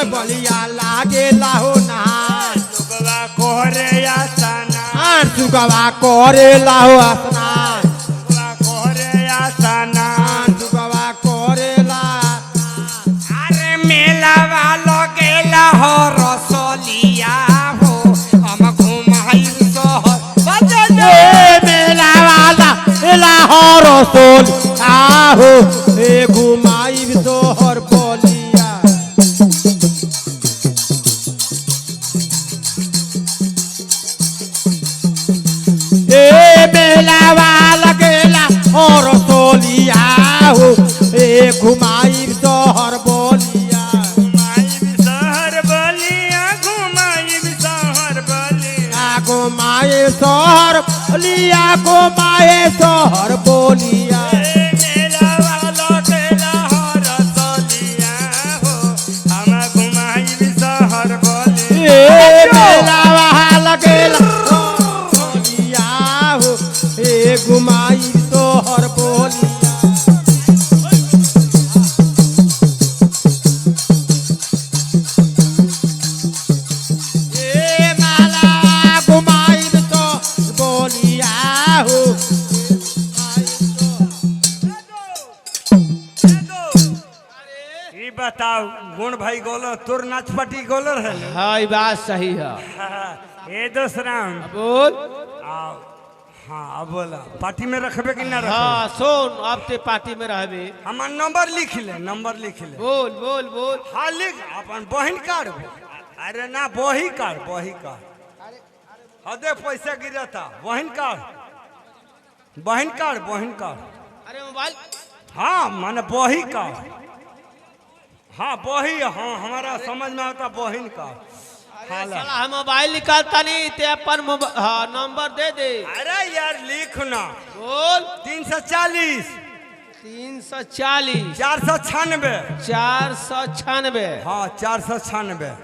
बलिया लागे लाहो नहान। सुगवा कोहरे आसना। सुगवा करे लाहो स्नान। सुगवा कोहरे आसना। सुगवा करे ला। अरे मेलावा लगेला हो रसोलिया हो, हम घुमाइल शहर बजे। ए मेला वाला लाहो रसोल आहो, ए घुमाई सोहर बलिया। ए मेला वाला गेला और रसोलिया हो, ए घुमाई सोहर बलिया। घुमाइल शहर बलिया, घुमाइल शहर बलिया। आ घुमाए सोहर बलिया, घुमाए सोहर बलिया। ए मेलावा लगेला हो रसोलिया हो, हम घुमाइल शहर बलिया। ए मेला वाला गेला बलिया हो, ए घुमाई सोहर बलिया। ए माला घुमाई तो बलिया हो। ई बताओ गुण भाई गोलर, तोर नाच पाटी गोलर है ना? हाँ, ई बात सही है। ए दोसराम। बोल। आओ, हाँ, अब बोला, पार्टी में रखबे कि ना रखबे? हाँ सुन, अब ते पार्टी में रहबे। हमार नंबर लिख ले, नंबर लिख ले। बोल बोल बोल। हाँ लिख, अपन बहिन कार्ड। अरे ना, बही कार्ड, बही कार्ड। हाँ देख पैसा गिरा था, बहिन कार्ड, बहिन कार्ड, बहिन कार्ड। अरे मोबाइल। हाँ माने बही कार्ड, हाँ बही, हाँ हमारा समझ में आता बहिन कार्ड। हाँ ला। साला हम मोबाइल निकालता नहीं ते अपन हाँ नंबर दे दे। अरे यार लिख ना। बोल। 340। 340। 496। 496। हाँ 496।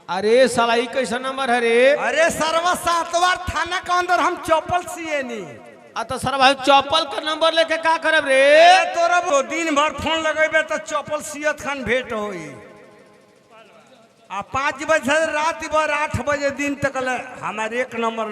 अरे साला ई कैसा नंबर है रे? अरे सरवा सातवार थाना के अंदर हम चौपल सिए नी। आ तो सर भाई चौपल का नंबर लेके का करब रे? ए तोरा वो दिन भर फोन लगेबे तो चौपल सियत खान भेंट होई। आ 5 बजे से रात भर 8 बजे दिन तक ले हमारे एक नंबर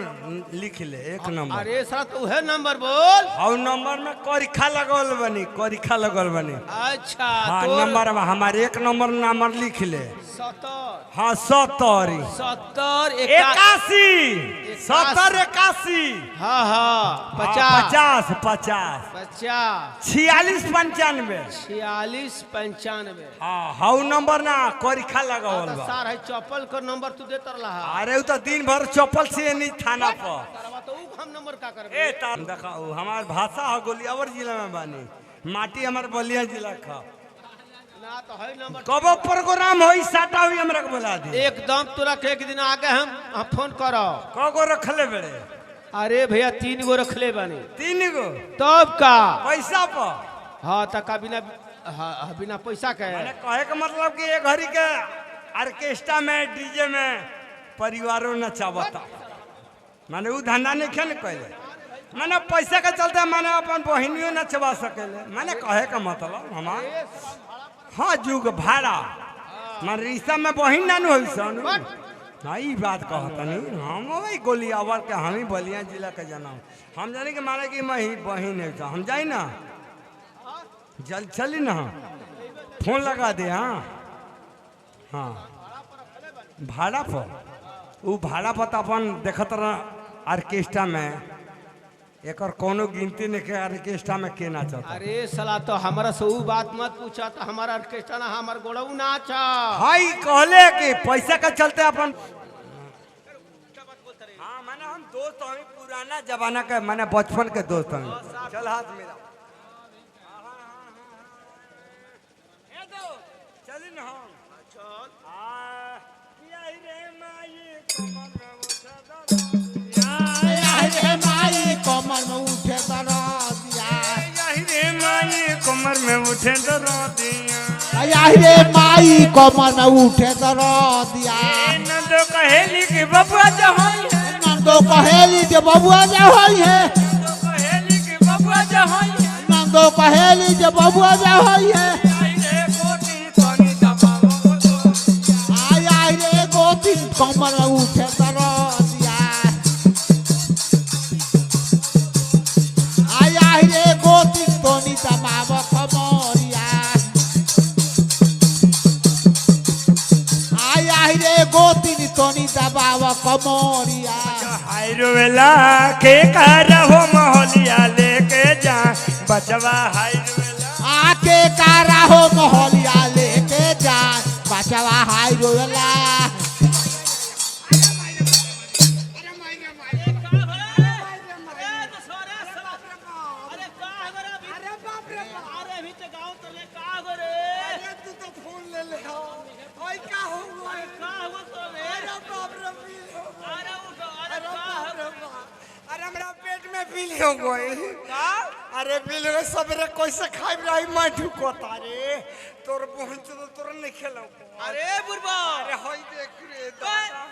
लिख ले, एक नंबर। अरे साला तो उहे नंबर बोल। और नंबर में करिखा लगल बनी, करिखा लगल बनी। अच्छा। हाँ तोर नंबर हमारे एक नंबर नंबर लिख ले। 70। हाँ 70। 70 81 70 81। हाँ हाँ 50। 50 50। 50। 46 95। 46 95। हाँ हाउ नंबर ना करिखा लगावल बा। सार है चौपल का नंबर तू देत रहा। अरे उ तो दिन भर चप्पल से नहीं थाना पर। सरवा तो उ हम नंबर का करबे? ए ता देखाओ हमार भाषा हो गोलियावर जिला में बानी, माटी हमार बलिया जिला का। ना तो है नंबर। कबो प्रोग्राम होई साटा हुई हमरा के बोला दी। एकदम तोरा के एक दिन आगे हम फोन करो। कगो रखले बड़े? अरे भैया 3 गो रखले बानी। 3 गो? तब का पैसा पर? हाँ तका बिना, हाँ बिना पैसा के। माने कहे के मतलब कि एक घड़ी के ऑर्केस्ट्रा में डीजे में परिवारों नचावता, माने उ धंधा नहीं खेल कैले, माने पैसा के चलते माने अपन बहिनियों नचवा सकेले, माने कहे के मतलब हमार। हाँ जुग भाड़ा माने रिश्ता में बहिन ना होई सन। हाँ ई बात कहतनी हम वही गोलियावर के, हम ही बलिया जिला के जना हम जानी कि माने कि मैं ही बहिन है, हम जाई ना जल चली ना, फोन लगा दे। हाँ हाँ भाड़ा पर, उ भाड़ा पर तो अपन देखत रह ऑर्केस्ट्रा में एकर कोनो गिनती नहीं के ऑर्केस्ट्रा में के नाचता। अरे साला तो हमारा से उ बात मत पूछा, तो हमारा ऑर्केस्ट्रा ना हमार गोड़ऊ नाचा। हाई कहले कि पैसा के चलते अपन। हाँ माने हम दोस्त हमी पुराना जमाना के, माने बचपन के दोस्त हमी। चल हाथ मिला। चली ना हम। माई कमर में उठे दरदिया। आई रे माई कमर में उठे दरदिया। आई रे माई कमर में उठे दरदिया। नंदो कहेली कि बबुआ जहाई है। नंदो कहेली जे बबुआ जहाई है। नंदो कहेली कि बबुआ जहाई है। नंदो कहेली जे बबुआ जहाई है। आई रे कोटी तनी दबावो तो। कमर में उठे दरदिया। आया रे गोती तोनी दबाव कमरिया। आया रे गोती तोनी दबाव कमरिया। हाय रोवेला के करहो मोहलिया लेके जा बचवा हाय रोवेला। आके कारा हो मोहलिया लेके जा बचवा हाय रोला। अरे बाप रे अरे अभी तो गांव तो ले का हो रे? अरे तू तो फोन ले ले हो ओए का हो गए? का हो तो रे? अरे बाप रे बिल हो गए। अरे उठो अरे अरे का बाप हो रे बाप। अरे हमरा पेट में बिल हो गए। का? अरे बिल हो सबरे कैसे खाइब रही मैं ढुकोता रे तोर पहुंच तो तोर नहीं खेलो। अरे बुरबा अरे होई देख रे दादा।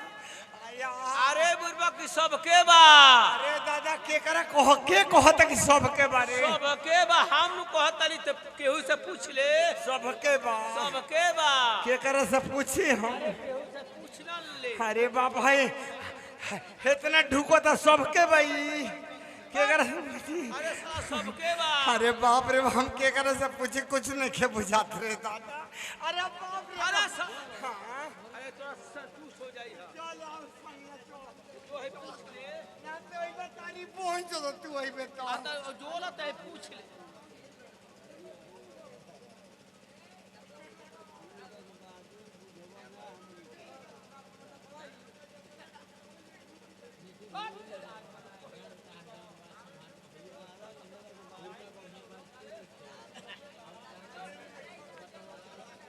आया। अरे बुरबा की सबके बा। अरे दादा के करा कह के कहता कि सबके बारे? सबके बा हम नु कहतानी ते केहू से पूछ ले। सबके बा। सबके बा। के करा से पूछी हम? केहू से पूछ ना ले। अरे बाप भाई इतना ढुको था सबके भाई के करा से पूछी? अरे साला सबके बा। अरे बाप रे हम के करा से पूछी कुछ नहीं के बुझात रे दादा। अरे बाप रे अरे हाँ। अरे तोरा सर पूछ हो जाई है। चल आओ संगे चल। जो है पूछ ले। ना तो ओइ बतारी पहुंच तो तू ओइ बता। आता जो लता है पूछ ले।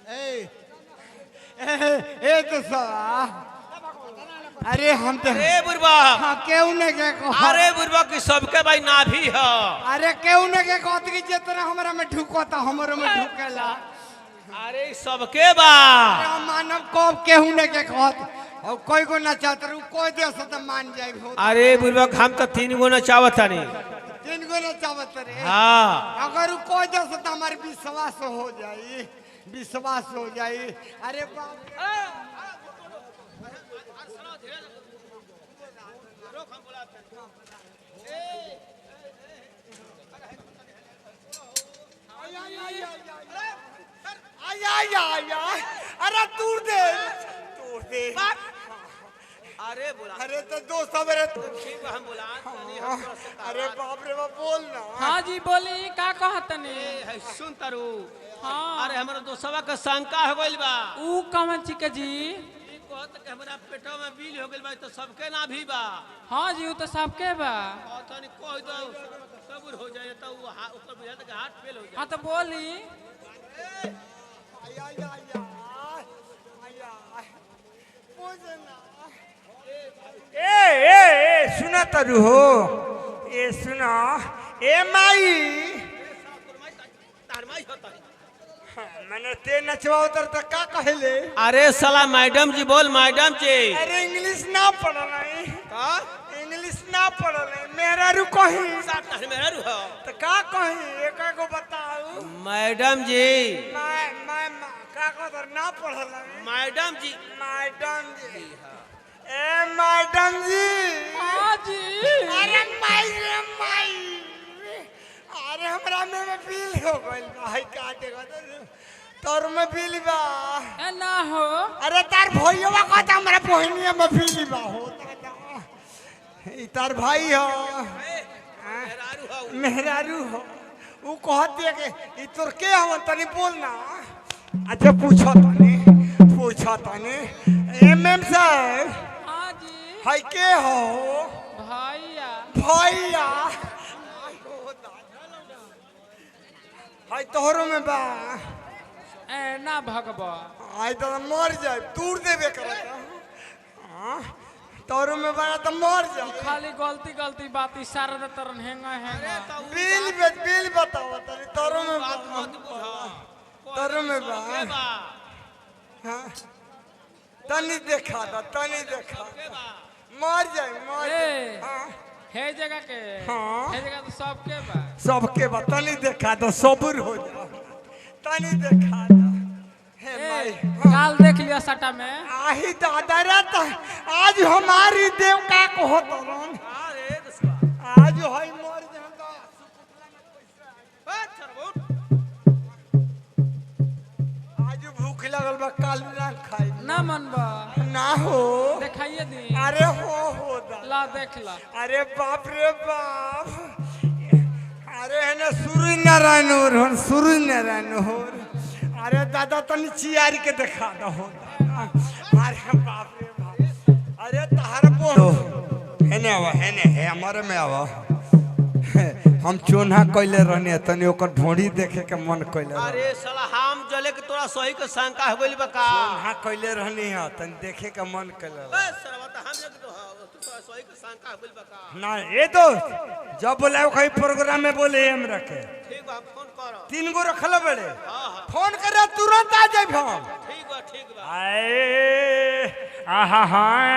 ए ए तो साला अरे हम तो अरे बुरबा हाँ केहू ने के कह। अरे बुरबा की सबके भाई नाभि है। अरे केहू ने के कहत कि जितना हमरा में ढुकता हमरो में ढुकेला। अरे सबके बा। अरे हम मानव कब केहू ने के कहत और कोई को ना चाहत रू कोई दे से तो मान जाई हो। अरे बुरबा हम तो तीन गो न चावतानी। तीन गो ना चाहत रे। हाँ अगर उ कोई दे से तो हमारे विश्वास हो जाई विश्वास हो जाई। अरे बाप रे। अरे दूर दे दूर दे। अरे बोला। अरे तो दोस्त मेरे ठीक बा, हम बोला तनी हम तोरा से अरे बाप रे बाप बोल ना। हाँ जी बोली का कहतनी? ए, सुन तारू। हाँ। अरे हमारा दोस्तवा के शंका हो गइल बा। ऊ कवन चिके जी? ई कहत कि हमरा पेटवा में बिल हो गइल बा तो सबके ना भी बा। हाँ जी ऊ तो सबके बा। कहतनी कह दो सब्र हो जाए तो ऊ ओकर बुझात कि हार्ट फेल हो जाए। हाँ तो बोली। आया आया आया आया पूछ ना। ए ए ए सुना तारू हो ए सुना ए माई। तार माई होता है। हाँ, मैंने ते नचवा उतर तो का कहले? अरे साला मैडम जी बोल मैडम जी। अरे इंग्लिश ना पढ़ल है। का इंग्लिश ना पढ़ल है मेरा रू कहीं साथ तार मेरा रू हो। तो का कहीं एक को बताऊ मैडम जी। मैं का कहतर ना पढ़ल है। मैडम जी। मैडम जी। ए मैडम जी। हाँ जी। अरे माई रे माई। अरे हमरा में बिल हो गइल भाई का देखो तोर में बिल बा। ए ना हो। अरे तार भैया कहता हमरा बहिनिया में बिल बा हो दादा। ई तार भाई हो मेहरारू हो। मेहरारू हो उ कहत दिया के ई तोर के हवन तनी बोल ना। अच्छा पूछो तनी पूछो तनी एम एम साहब। हाँ जी। हाय के हो? भैया। भैया। हाय तोहरो में बा। ए ना भगवा। आय तो मर जाए दूर देबे करत। हाँ तोहरो में बा तो मर जाए। खाली गलती गलती बात इशारा दे तरन हेंगा हेंगा। बिल बे बिल बताओ तनी तोहरो में बात बा। मत बुझा। तोहरो में बा। सबके बा। हाँ तनी देखा दा तनी देखा सबके बा। मर जाए मर जाए। ए। हाँ हे जगह के। हाँ। हे जगह तो सबके बा। सबके बा तनी देखा दो सब्र हो जा तनी देखा दो। हे ए। माई। काल देख लिया सटा में। आही दादा रे त आज हमारी देव का को तरन। अरे दसवा। आज हई मर जान त ए, चल, उठ। आज भूख लगल बा, काल ना खाई। ना मनबा? ना हो। देखाइए दी। अरे हो दा। ला देख ला। अरे बाप रे बाप, अरे है ना सूरज नारायण हो, सूरज नारायण हो। अरे दादा तनी चियार के देखा दो हो दादा। अरे बाप रे बाप, अरे तहर बो हेने आवा, हेने हे हमारे में आवा। हम चोन्हा कइले रहने, तनी ओकर ढोंढी देखे के मन कइले रहने। अरे साला हम जले के तोरा सही के शंका हो गइल बा का? चोन्हा कइले रहनी है, तनी देखे के मन कइले रहने। ए सरवा त हम जले के तो हां, तू तोरा सही के शंका हो गइल बा का? ना ए दोस्त, जब बोलाओ कहीं प्रोग्राम में बोले हमरा के। ठीक बा, फोन कर। 3 गो रखल बड़े। हां हां। फोन करे तुरंत आ जाए हम। ठीक बा, ठीक बा। आए आहा हाँ।